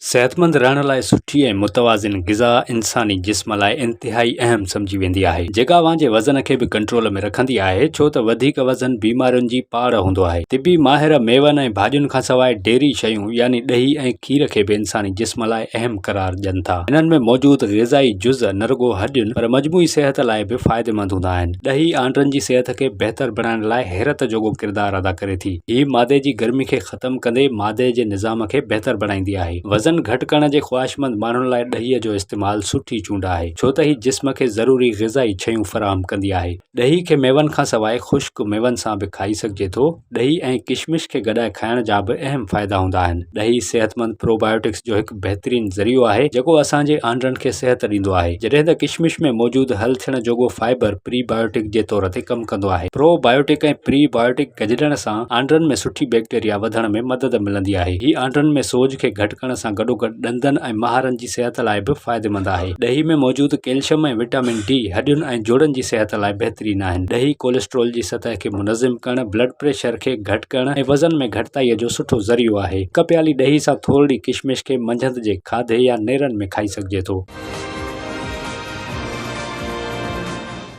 صحتمند رهڻ لاء سٺي ۽ متوازن غذا انساني جسم لاء انتهائي اهم سمجهي ويندي آهي، جيڪا اوهان جي وزن کي به ڪنٽرول ۾ رکندي آهي، ڇو ته وڌيڪ وزن بيمارين جي پاڙ هوندو آهي. طبي ماهر ميون ۽ ڀاڄين کانسواء ڊيري شيون يعني ڏهي ۽ کير کي به انساني جسم لاء اهم قرار ڏين ٿا. انهن ۾ موجود غذائي جز نه رڳو هڏين پر مجموعي صحت لاء به فائديمند هوندا آهن. ڏهي آنڊن جي صحت کي بهتر بڻائڻ لاء حيرت جوڳو ڪردار ادا ڪري ٿي. هي معدي جي گرمي کي ختم ڪندي معدي جي نظام کي بهتر بڻائيندي آهي. وزن گهٽ ڪرڻ جي خواهشمند ماڻهن لاء ڏهي جو استعمال سٺي چونڊ آهي، ڇو ته هي جسم کي ضروري غذائي شيون فراهم ڪندي آهي. ڏهي کي ميون کانسواء خشڪ ميون سان به کائي سگهجي ٿو. ڏهي ۽ ڪشمش کي گڏائي کائڻ جا به اهم فائدا هوندا آهن. ڏهي صحتمند پروبايوٽڪس جو هڪ بهترين ذريعو آهي، جيڪو اسان جي آنڊرن کي صحت ڏيندو آهي. جڏهن ته ڪشمش ۾ موجود حل ٿيڻ جوڳو فائبر پري بايوٽڪ جي طور تي ڪم ڪندو آهي. پرو بايوٽڪ ۽ پري بايوٽڪ گڏجڻ سان آنڊرن ۾ سٺي بيڪٽيريا وڌڻ ۾ مدد ملندي آهي. هي آنڊرن ۾ سوڄ کي گهٽ ڪرڻ سان گڏوگڏ ڏندن ۽ مهارن جي صحت لاء به فائديمند آهي. ڏهي ۾ موجود ڪيلشم ۽ وٽامن ڊي هڏين ۽ جوڙن جي صحت لاء بهترين آهن. ڏهي ڪوليسٽرول جي سطح کي منظم ڪرڻ، بلڊ پريشر کي گهٽ ڪرڻ ۽ وزن ۾ گهٽتائي جو سٺو ذريعو آهي. هڪ پيالي ڏهي سان ٿورڙي ڪشمش کي منجهند جي کاڌي يا نيرن ۾ کائي سگهجي ٿو.